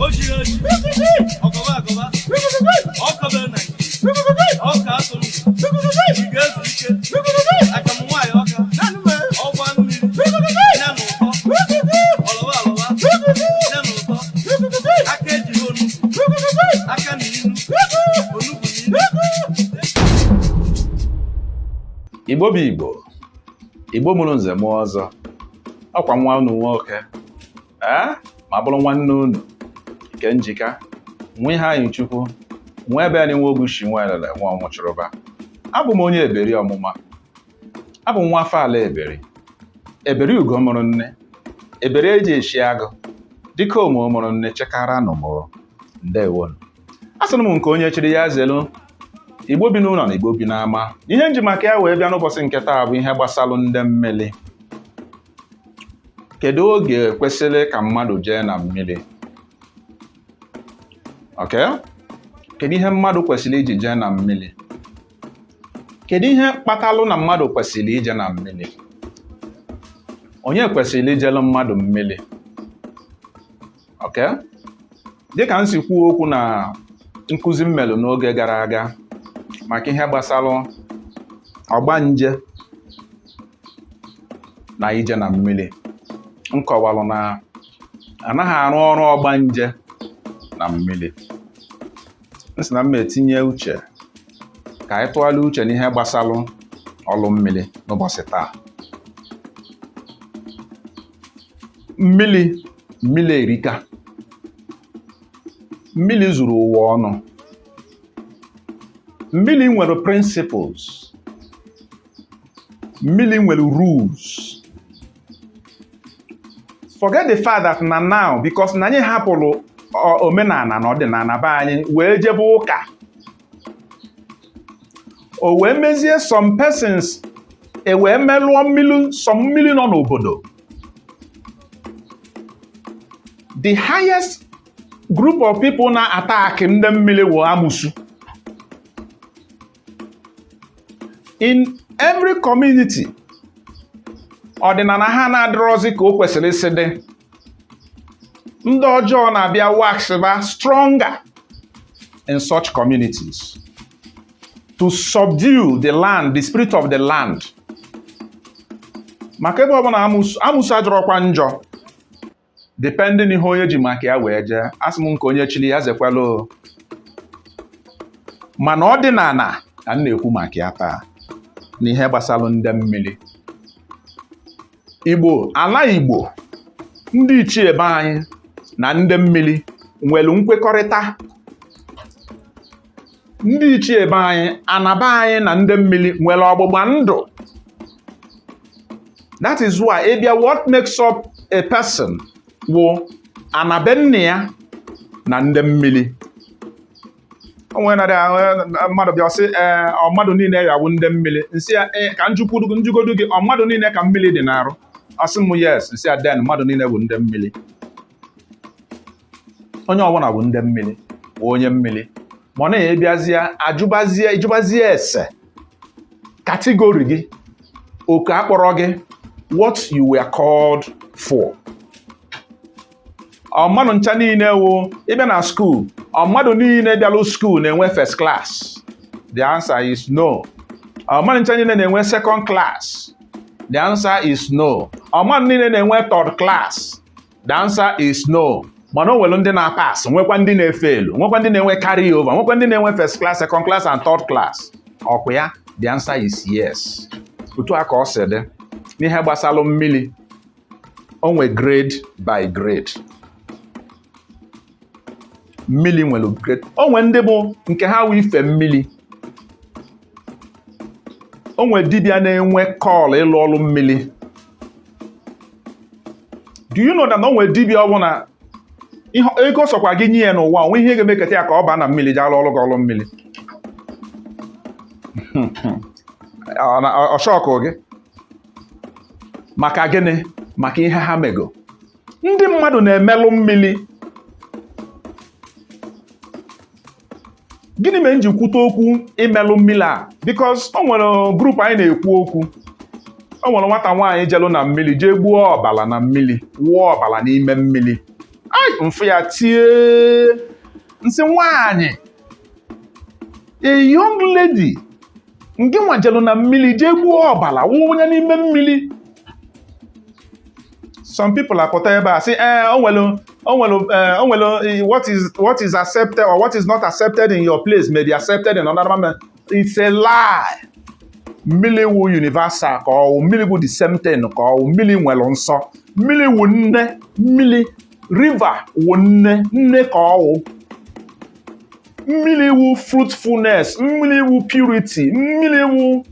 Ochiri ochi, ọkọba akọba, ọkọbe na ọka atụrụ, ị ga-ezu ike, akamụ nwaanyị ọka, ọgba mmiri, ya na ụtọ, ọlọba alọba, ya na ụtọ, aka ejighị onugbu, aka na inu, onugbu na inu. Igbo bụ Igbo, Igbo mụrụ nze mụọ ọzọ. Ọkwa nwa unu nwoke, ee, ma bụrụ nwanne unu nke njika nwa Iheanyịchukwu, nwa ebe anyị nwa Ogushi, nwa elele, nwa ọnwụchụrụba. Abụ m onye Eberi ọmụma. Abụ m nwa afọ ala Eberi, Eberi ugo mụrụ nne, Eberi eji eshi agụ dịka omo mụrụ nne chekara nụmụrụ. Ndewonu. Asịrị m nke onye chiri ya zelu. Igbo bi n'ụlọ na Igbo bi n'ama. Ihe nji maka ya wee bịa n'ụbọchị nke taa bụ ihe gbasalụ ndị mmiri. Kedu oge kwesịrị ka mmadụ jee na mmiri? Okay? Kedu ihe mmadụ kwesịrị iji jee na mmiri? Kedu ihe kpatalụ na mmadụ kwesịrị ije na mmiri? Onye kwesịrị ijelu mmadụ mmiri? Okay? Dịka m si kwuo okwu na nkụzi m melụ n'oge gara aga maka ihe gbasara ọgbanje na ije na mmiri, m kọwalụ na anaghị arụ ọrụ ọgbanje na mmiri. M sị na m etinye uche ka anyị tụgharịa uche n'ihe gbasara ọlụ mmiri n'ụbọchị taa. Mmiri, mmiri erika. Mmiri zuru ụwa ọnụ. Mmiri nwere principles. Mmiri nwere rules. Forget the fact that na now, because na anyị hapụrụ omenala na ọdịnala be anyị wee jebe ụka, o wee mezie some persons e wee melụọ mmiri, some mmiri nọ n'obodo. The highest group of people na-attack ndị mmiri wụ amusu. In every community, ọdịnala ha na-adịrọzi ka o kwesịrị isi dị. Ndị ọjọọ na-abịa waxba stronger in such communities to subdue the land, the spirit of the land. Maka ebe ọbụla amusu adịrọkwa njọ, depending ihe onye ji maka ya wee jee. Asị m nke onye chili ya zekwala o. Mana ọdịnala ka m na-ekwu maka ya taa n'ihe gbasara ndị mmiri. Igbo, ala Igbo, ndị ichie be anyị na ndị mmiri nwere nkwekọrịta. Ndị ichie be anyị, ana be anyị na ndị mmiri nwere ọgbụgba ndụ. That is why ị bịa, what makes up a person wụ ana be nna ya na ndị mmiri. O nwere na mmadụ bịa sị, ee, ọ mmadụ niile ya wụ ndị mmiri. M sị ya, ee, ka njugodu gị, ọ mmadụ niile ka mmiri dị n'arụ? Ọ sị m yes. M sị ya, then mmadụ niile bụ ndị mmiri. Onye ọbụla bụ ndị mmiri, bụ onye mmiri. Ma ọ na-ebiazie ajụbazie, ịjụbazie ese category gị, oku akpọrọ gị, what you were called for. Ọ mmadụ ncha niile wụ ịbịa na school, ọ mmadụ niile bịalụ school na-enwe first class? The answer is no. Ọ mmadụ ncha niile na-enwe second class? The answer is no. Ọ mmadụ niile na-enwe third class? The answer is no. Mana o nwere ndị na-pass, nwekwa ndị na-efelu, nwekwa ndị na-enwe carry over, nwekwa ndị na-enwe first class, second class and third class. Ọkwa ya? The answer is yes. Otu a ka ọ si dị n'ihe gbasara mmiri. O nwe grade by grade. Mmiri nwere grade. O nwe ndị bụ nke ha wụ ife mmiri. O nwe dibịa na-enwe call ịlụ ọrụ mmiri. Do you know that na o nwere dibịa ọbụla ego sọkwa gị nye ya n'ụwa, onwe ihe ga-emeketa ya ka ọ baa na mmiri jee alụ ọrụ gị ọrụ mmiri? Ọ shock gị maka gịnị? Maka ihe ha mego. Ndị mmadụ na-emelụ mmiri. Gịnị mere m ji kwute okwu imelụ mmiri a? Because o nwere group anyị na-ekwu okwu. O nwere nwata nwaanyị jelu na mmiri jee gbuo ọbala na mmiri, wụọ ọbala n'ime mmiri. Ai, mfụ ya tie nsị nwaanyị, a young lady, ngị nwajelu na mmiri jee gbuo ọbala wụnye n'ime mmiri. Some people apụta ebe a sị, ee, o nwelu what is accepted or what is not accepted in your place may be accepted in another man. It's a lie. Mmiri wụ universal, ka ọ wụ mmiri wụ the same thing, ka ọ wụ mmiri nwere nsọ. Mmiri wụ nne, mmiri river wụ nne, nne ka ọ wụ. Mmiri wụ fruitfulness, mmiri wụ purity, mmiri wụ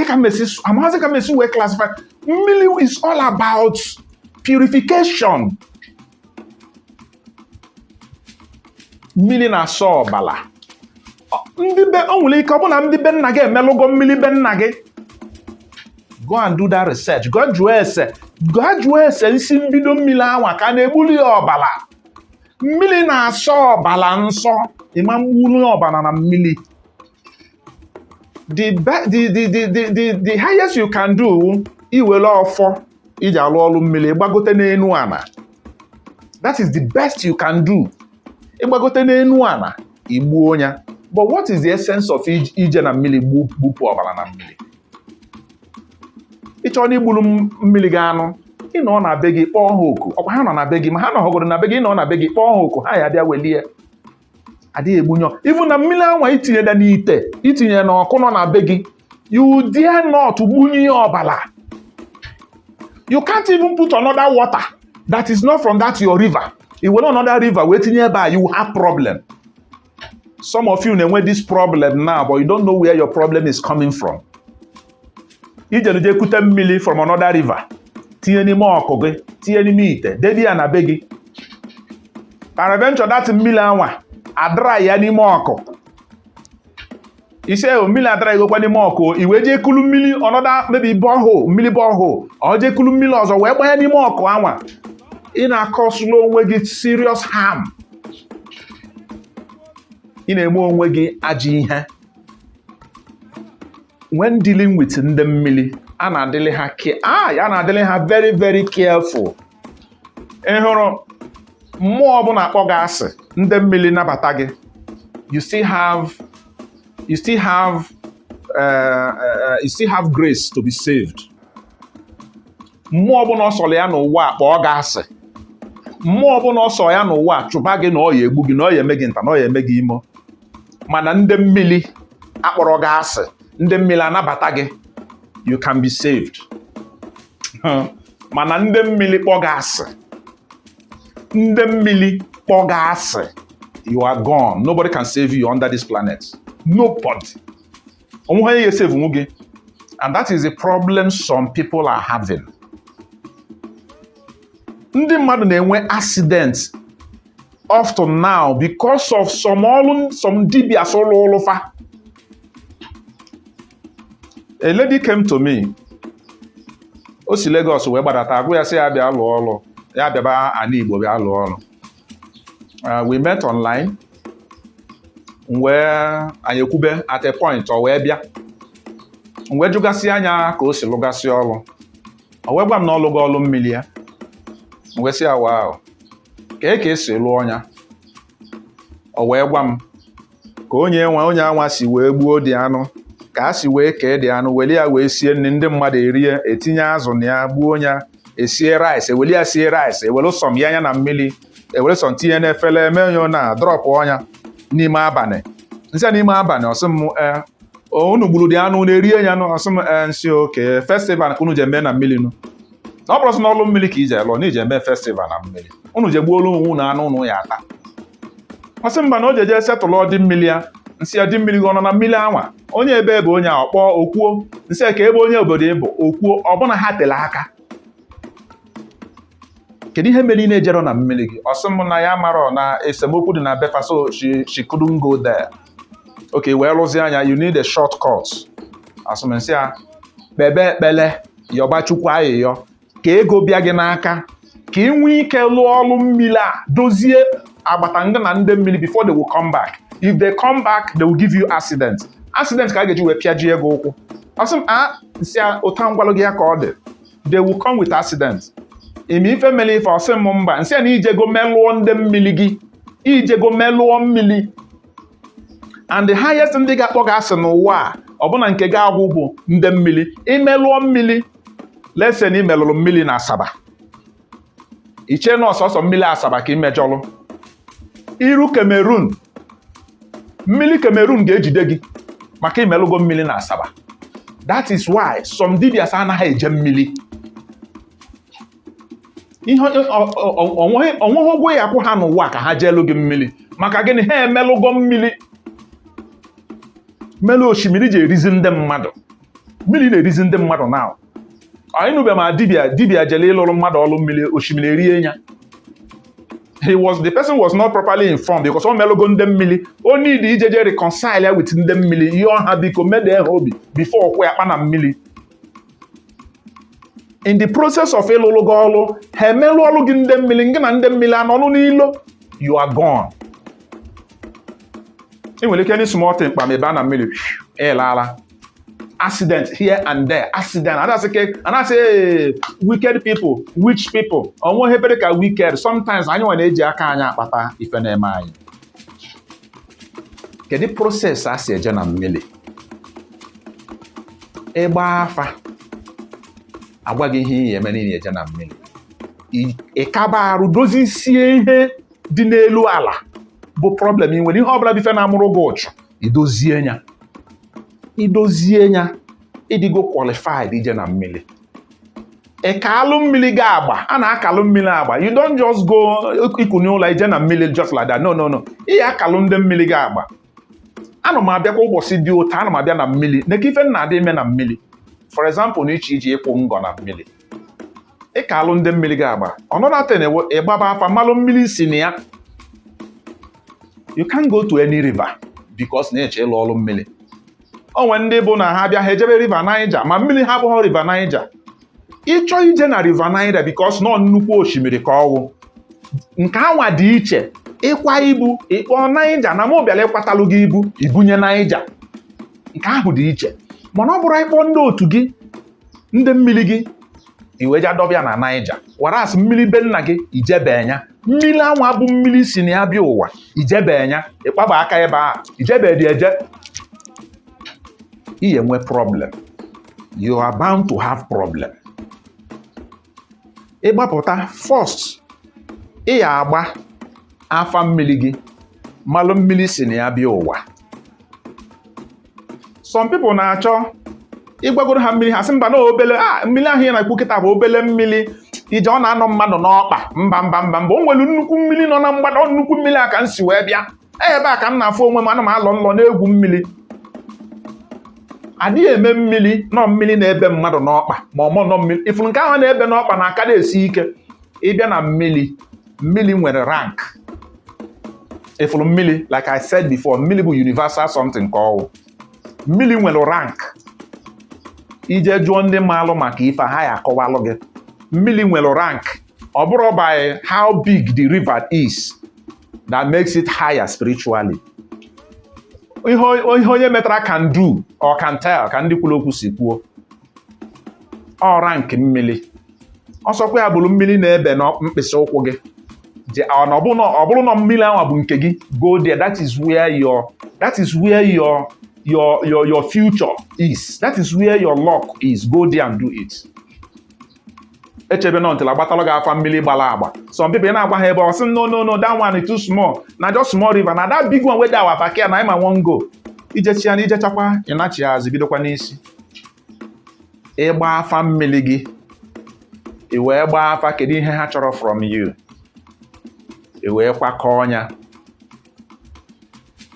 ka mesi amaghịzị ka mesi wee classify. Mmiri is all about purification. Mmiri na-asọ ọbala. Ndị be o nwere ike ọ bụ na ndị be nna gị emelụgo mmiri be nna gị. Go and do that research. Go jụọ ese, go jụọ ese isi mbido mmiri anwa ka a na-egbuli ya ọbala. Mmiri na-asọ ọbala nsọ. Ịma mgbulu ọbala na mmiri. The, be, the highest you can do, iwere ọfọ iji alụ ọrụ mmiri gbagote n'enu ana. That is the best you can do. Ịgbagote n'enu ana, igbuo ya. But what is the essence of ije na mmiri gbupụ ọbara na mmiri? Ịchọ na igburu mmiri gị anụ, ịnọ na be gị kpọọ ha oku. Ọkwa ha nọ na be gị, ma ha nọgoro na be gị, ịnọ na be gị kpọọ ha oku, ha ya bịa welie. Adịghị egbunye. Even na mmiri anwa itinye na n'ite, itinye na ọkụ nọ na be gị, you dare not gbunye ya ọbara. You can't even put another water that is not from that your river. I were another river wee tinye ebe a, you have problem. Some of you na-enwe this problem now, but you don't know where your problem is coming from. Ijelu je kute mmiri from another river, tinye n'ime ọkụ gị, tinye n'ime ite, debe ya na be gị. Peradventure that mmiri anwa adra ya n'ime ọkụ. Ise o mmiri adra igokwa n'ime ọkụ, i wee jee kulu mmiri another, maybe borehole, mmiri borehole, ọ jee kulu mmiri ọzọ wee gbanye n'ime ọkụ anwa. Ị na-akọsụla onwe gị serious harm. Ị na-eme onwe gị ajọ ihe. When dealing with ndị mmiri, a na-adịlị ha ya na-adịlị ha very very careful. Ị hụrụ mmụọ ọbụla akpọ gị asị, ndị mmiri nabata gị, you still have grace to be saved. Mmụọ ọbụla ọ sọrọ ya n'ụwa a kpọọ gị asị, mmụọ ọbụla ọ sọ ya n'ụwa a chụba gị na ọ ya egbu gị, na ọ ya eme gị nta, na ọ ya eme gị imo, mana ndị mmiri akpọrọ gị asị, ndị mmiri anabata gị, you can be saved. Mana ndị mmiri kpọ gị asị, ndị mmiri kpọ gị asị, you are gone. Nobody can save you under this planet. Nobody. Onwe onye ga-esave nwu gị. And that is the problem some people are having. Ndị mmadụ na-enwe accident often now because of some ọrụ some dibias ụlọ ụlụfa. A lady came to me. O si Lagos wee gbadata, agwụ ya sị ya bịa lụọ ọrụ, ya bịaba ana Igbo bịa lụọ ọrụ. We met online, wee anyị ekwube. At a point ọ wee bịa, m wee jụgasị anya ka o si lụgasị ọrụ. O wee gwa m na ọ lụgo ọrụ mmiri ya. M wee sị ya, "Wow, kee ka esi lụọ ya?" O wee gwa m ka onye nwe onye anwa si wee gbuo dị anụ, ka a si wee kee dị anụ, weli ya wee sie nri, ndị mmadụ erie, etinye azụ na ya, gbuo ya, esie rice, eweli ya sie rice, ewere sọm ya anya na mmiri, ewere sọm tinye n'efere, eme ya na drop ọnya n'ime abalị. Nsị ya n'ime abalị, ọsị m, ee, unu gburu dị anụ na-erie ya nụ. Ọsị m, ee. Nsị, oke festival ka unu ji eme na mmiri nụ, na ọ bụrụ sị n'ọlụ mmiri ka ije lụọ, na ije eme festival na mmiri, unu je gbuolu onwe unu anụ unu ya ata. Ọsị mba, na o jeje setụlụ ọdị mmiri ya. Nsị ya, dị mmiri gị ọ nọ na mmiri anwa? Onye ebe bụ onye a? Ọkpọ okwuo. Nsị ya, ka ebe onye obodo ịbụ? Okwuo. Ọbụna ha tere aka. Kedu ihe mere ị na-ejero na mmiri gị? Ọ sị m na ya marọ na esemokwu dị na befa, so she couldn't go there. Okay, wee rụzie anya, you need a shortcut. Asị m, nsị ya, kpebe ekpele, yọba Chukwu ayịyọ ka ego bịa gị n'aka, ka ị nwee ike lụọ ọrụ mmiri a, dozie agbata nga na ndị mmiri before they will come back. If they come back, they will give you accident. Accident ka a ga-eji wee pịajie gị ụkwụ. Asị m, a nsị ya, ụta ngwalụ gị ya ka ọ dị, they will come with accident. Ime ife mere ife, ọsị m mba, nsị a na ijego melụọ ndị mmiri gị, ijego melụọ mmiri. And the highest ndị ga-akpọ gị asị n'ụwa a, ọbụna nke gị agwụ, bụ ndị mmiri. Imelụọ mmiri, lese na imelụrụ mmiri na Asaba, iche na ọsọsọ mmiri Asaba ka imejọlụ. Iru Cameroon, mmiri Cameroon ga-ejide gị maka imelụgo mmiri na Asaba. That is why some dibias anaghị eje mmiri. Ihe onweghị ụgwọ ya akwụ ha n'ụwa ka ha jeelu gị mmiri. Maka gịnị? Ha emelụgo mmiri, melụ osimiri ji erizi ndị mmadụ. Mmiri na-erizi ndị mmadụ now. Anyị nube ma dibịa jele ịlụrụ mmadụ ọlụ mmiri, osimiri erie ya. He was the person was not properly informed because o melụgo ndị mmiri. O need ijeje reconcile ya with ndị mmiri, yọọ ha biko, mede ha obi before ọkwụ ya kpa na mmiri. In the process of ịlụlụ gị ọlụ, ha emelụ ọlụ gị ndị mmiri, ngị na ndị mmiri anọnụ n'ilo, you are gone. Ị nwere ike any small thing, kpam ebe a na mmiri, ịlaala. Accident here and there, accident. Anasị anasị wicked people, witch people, onwe hebere ka wicked. Sometimes anyị nwere na-eji aka anyị akpata ife na-eme anyị. Kedu process a si eje na mmiri? Ịgba afa, agwa gị ihe ị eme niile eje na mmiri. Ịkaba arụ dozisie ihe dị n'elu ala bụ problem ị nwere. Ihe ọbụla bụ ife na-amụrụ gị ụchụ, idozie ya, idozie ya, ịdịgo qualified ije na mmiri. Ị ka alụ mmiri gị agba, a na-akalụ mmiri agba. You don't just go ikunye ụlọ ije na mmiri just like that. No, no, no. Ị ya akalụ ndị mmiri gị agba. Ana m abịakwa ụbọchị dị ụtọ, ana m abịa na mmiri neka ife m na-adị ime na mmiri. For example, na iche iji ịkwụ ngọ na mmiri, ị ka alụ ndị mmiri gị agba. Another thing ewu ịgbaba afa, malụ mmiri si na ya. You can't go to any river because na-eche ịlụ ọrụ mmiri. O nwere ndị bụ na ha bịa, ha ejebe River Niger, ma mmiri ha abụghị River Niger. Ịchọ ije na River Niger, because nọ nnukwu osimiri ka ọwụ, nke anwa dị iche. Ịkwa ibu, ịkpọ Niger na mụ bịara ịkwatalụ gị ibu, ibunye Niger, nke ahụ dị iche. Mana ọ bụrụ ịkpọ ndị otu gị, ndị mmiri gị, iwe ja dọbịa na Niger, whereas mmiri be nna gị ijebe ya, mmiri anwa bụ mmiri si na ya bịa ụwa, ijebe ya, ịkpaba aka ebe a ijebe dị eje, ihe nwe problem. You are bound to have problem. Ịgbapụta first, ị ya agba afa mmiri gị, malụ mmiri si na ya bịa ụwa. Some people na-achọ ịgbagoro ha mmiri, ha sị mba, na obele a mmiri ahụ ị na-ekwu kịta bụ obele mmiri ije, ọ na-anọ mmadụ n'ọkpa. Mba, mba, mba, mba. O nwere nnukwu mmiri nọ na mgbada. Ọ nnukwu mmiri a ka m si wee bịa ebe a ka m na-afụ onwe m, ana m alọ nlọ na-egwu mmiri. Adịghị eme mmiri nọ mmiri na-ebe mmadụ n'ọkpa, ma ọmọ nọ mmiri ifuru nke ahụ na-ebe n'ọkpa na aka na-esi ike. Ịbịa na mmiri, mmiri nwere rank. Ifuru mmiri, like I said before, mmiri bụ universal something ka ọwụ. Mmiri nwere rank. Ije jụọ ndị maalụ maka ife ha, ya akọwalụ gị. Mmiri nwere rank. Ọ bụrụ by how big the river is that makes it higher spiritually. Ihe onye metara can do or can tell, ka ndị kwuru okwu si kwuo. Ọ rank mmiri, ọsọkwa ya bụrụ mmiri na-ebe na mkpịsị ụkwụ gị, ọ bụrụ na mmiri ahụ bụ nke gị, go there. That is where your future is. That is where your luck is. Go there and do it. Echebe nọ ntịla agbatalụ gị afa mmiri gbara agba. Some people, ị na-agwa ha ebe, ọ sị, "No, no, no, that one is too small, na just small river, na that big one wey dey our backyard na ịma wan go." Ijechi ya na ijechakwa, ịnachi ya azụ, bidokwa n'isi. Ịgba afa mmiri gị, ị wee gbaa afa, kedu ihe ha chọrọ from you, ị wee kwakọọ ya,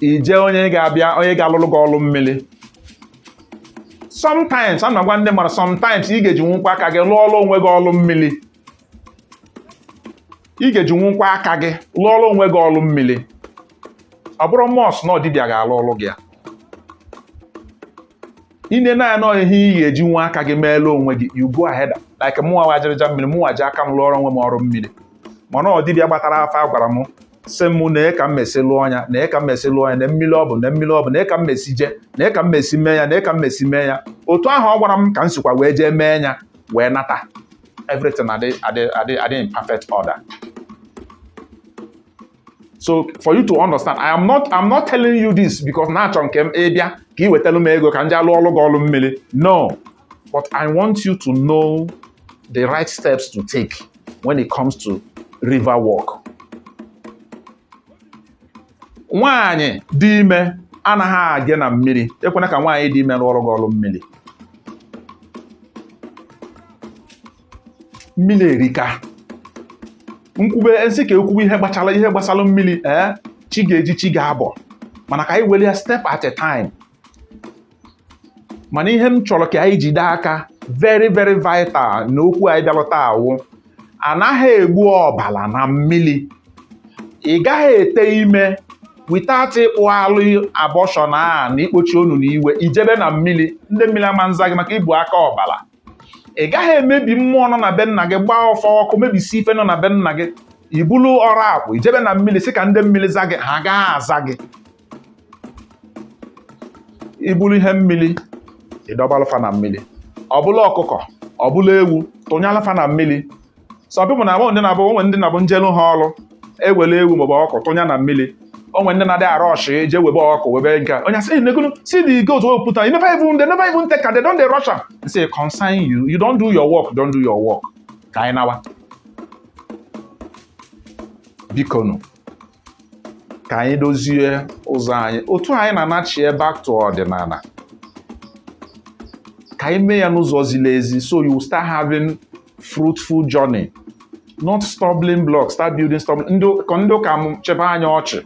ije onye ga-abịa, onye ga-alụlụ gị ọlụ mmiri. Sometimes, a na-agwa ndị mmadụ, sometimes ị ga-eji nwụkwa aka gị lụọ ọlụ onwe gị ọlụ mmiri. Ị ga-eji nwụkwa aka gị lụọrọ onwe gị ọlụ mmiri. Ọ bụrụ must na ọdịbịa ga-alụ ọlụ gị ya. Ine na-anọ ihe ị ga-eji nwa aka gị meela onwe gị, you go ahead. Like mụnwa wajirija mmiri, mụnwa ji aka m lụọrọ onwe m ọrụ mmiri. Mana ọ dibịa gbatara afa gwara m, sị m na ka m mesi lụọ ya, na ka m mesi lụọ ya, na mmiri ọ bụ, na mmiri ọ bụ, na ka m mesi jee, na ka m mesi mee ya, na ka m mesi mee ya. Otu ahụ ọ gwara m ka m sikwa wee jee mee ya, wee nata. Everything adị in perfect order. So for you to understand, I'm not telling you this because na-achọ nke m ịbịa ka ị wetara m ego ka m jee alụ ọlụ gị ọlụ mmiri. No, but I want you to know the right steps to take when it comes to river work. Nwaanyị dị ime anaghị aga na mmiri. Ekwena ka nwaanyị dị ime rụọ ọrụ gị ọrụ mmiri. Mmiri erika. Nkwube nsị ka ekwube ihe gbachara ihe gbasara mmiri, ee, chi ga-eji, chi ga-abọ, mana ka anyị were ya step at a time. Mana ihe m chọrọ ka anyị jide aka, very very vital, na okwu anyị bịalụta awụ, anaghị egbu ọbala na mmiri. Ị gaghị ete ime without ịkpụ alụ abortion a na ikpochi onu na iwe ijebe na mmiri. Ndị mmiri ama nza gị maka ibu aka ọbala. Ị gaghị emebi mmụọ nọ na be nna gị, gbaa ọfọ ọkụ, mebisi ife nọ na be nna gị, ibulu ọrụ akwụ ijebe na mmiri sị ka ndị mmiri za gị. Ha agaghị aza gị. Ibulu ihe mmiri, ịdọbalụfa na mmiri, ọbụla ọkụkọ, ọbụla ewu, tụnyalụfa na mmiri. Some people na-abụ ndị na-abụ onwe ndị na-abụ njelu ha ọrụ ewere ewu maọbụ ọkụ tụnya na mmiri. Onwe ndị na-adị arụ ọchị je webe ọkụ webe nke a. Onye asị negonu, see the goat wey put am. You never even they never even take am, they don dey rush am. Say concern you, you don do your work, don do your work, ka anyị nawa. Biko nụ, ka anyị dozie ụzọ anyị otu anyị na-anachie back to ọdịnala, ka anyị mee ya n'ụzọ ziri ezi, so you start having fruitful journey, not stumbling blocks, start building stumbling. Ndị ka ndị ụka m chebe anya ọchị.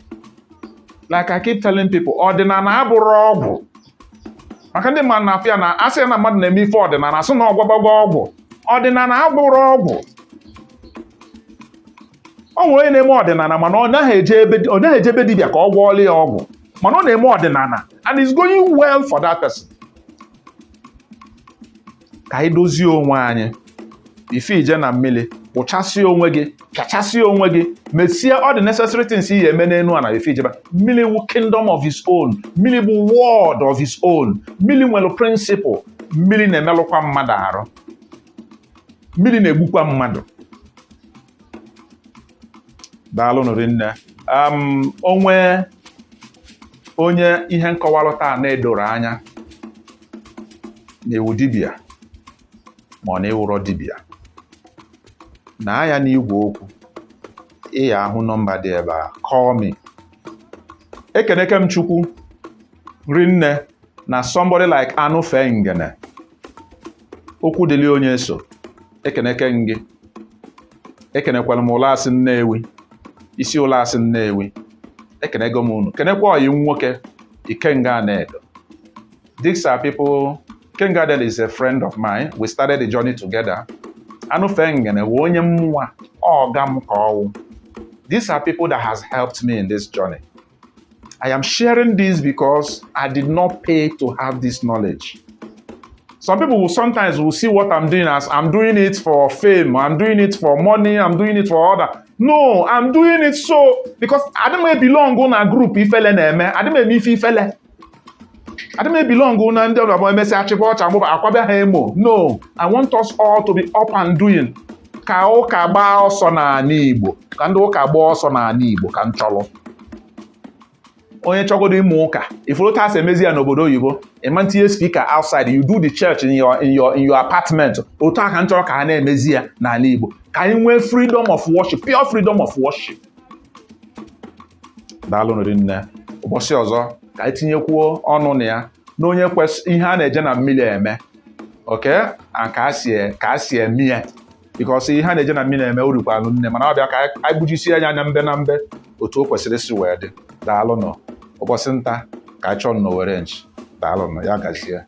Like I keep telling people, ọdịnala abụrụ ọgwụ, maka ndị mmadụ na-afụ ya na asị ya na mmadụ na-eme ife ọdịnala, asị na ọgwagbago ọgwụ. Ọdịnala abụrụ ọgwụ. Ọ nwere onye na-eme ọdịnala, mana ọ naghị eje ebe dibịa ka ọ gwọọlụ ya ọgwụ, mana ọ na-eme ọdịnala and it's going well for that person. Ka anyị dozie onwe anyị. Ife ije na mmiri, kpụchasịa onwe gị, pịachasịa onwe gị, mesie all the necessary things ị ga-eme n'enu ala. Ife ijeba mmiri wu kingdom of his own. Mmiri bụ world of his own. Mmiri nwere principle. Mmiri na-emelụkwa mmadụ arụ, mmiri na-egbukwa mmadụ. Daalụ rinne. Onwe onye ihe nkọwalụ taa na-edoro anya na-ewu dibịa ma ọ na-ewuro dibịa na ya n'igwe okwu, ị ya ahụ nọmba dị ebe a, call me. Ekeneke m Chukwu rinne na somebody like Anụfe Ngene, okwu dịrị onye so. Ekeneke m gị. Ekenekwara m ụlọ asị Nnewi, isi ụlọ asị Nnewi. Ekenego m unu. Kenekwa ọyị m nwoke Ikenga Anedo. These are people. Ikenga Anedo is a friend of mine. We started the journey together. Anụfe Ngene wụ onye mmụọ ọga m ka ọwụ. These are people that has helped me in this journey. I am sharing this because I did not pay to have this knowledge. Some people will sometimes will see what I'm doing as I'm doing it for fame, I'm doing it for money, I'm doing it for other. No, I'm doing it so because I don't belong na group ifele na-eme. I don't eme ife ifele. I don't belong na ndị ọbụla emesịa achịkwa ọcha mgbụba akwabịa ha emo. No, I want us all to be up and doing. Ka ụka gbaa ọsọ n'ala Igbo, ka ndị ụka gbaa ọsọ n'ala Igbo, ka m chọrọ. Onye chọgodo ịmụ ụka, ifuru otu a emezi ya n'obodo oyibo, ịma ntinye speaker outside, you do the church in your apartment. Otu a ka m chọrọ ka ha na-emezi ya n'ala Igbo, ka anyị nwee freedom of worship, pure freedom of worship. Daalụ rinne. Ụbọchị ọzọ ka anyị tinyekwuo ọnụ na ya na onye kwesị ihe a na-eje na mmiri eme, oke ka a si eme ya, because ihe a na-eje na mmiri eme urukwanụ nne, mana ọ bịa ka anyị gbujisie anya anya mbe na mbe otu o kwesịrị isi wee dị. Daalụ nọ. Ụbọchị nta ka anyị chọọ n'Owere nchi. Daalụ nọ. Ya gazie.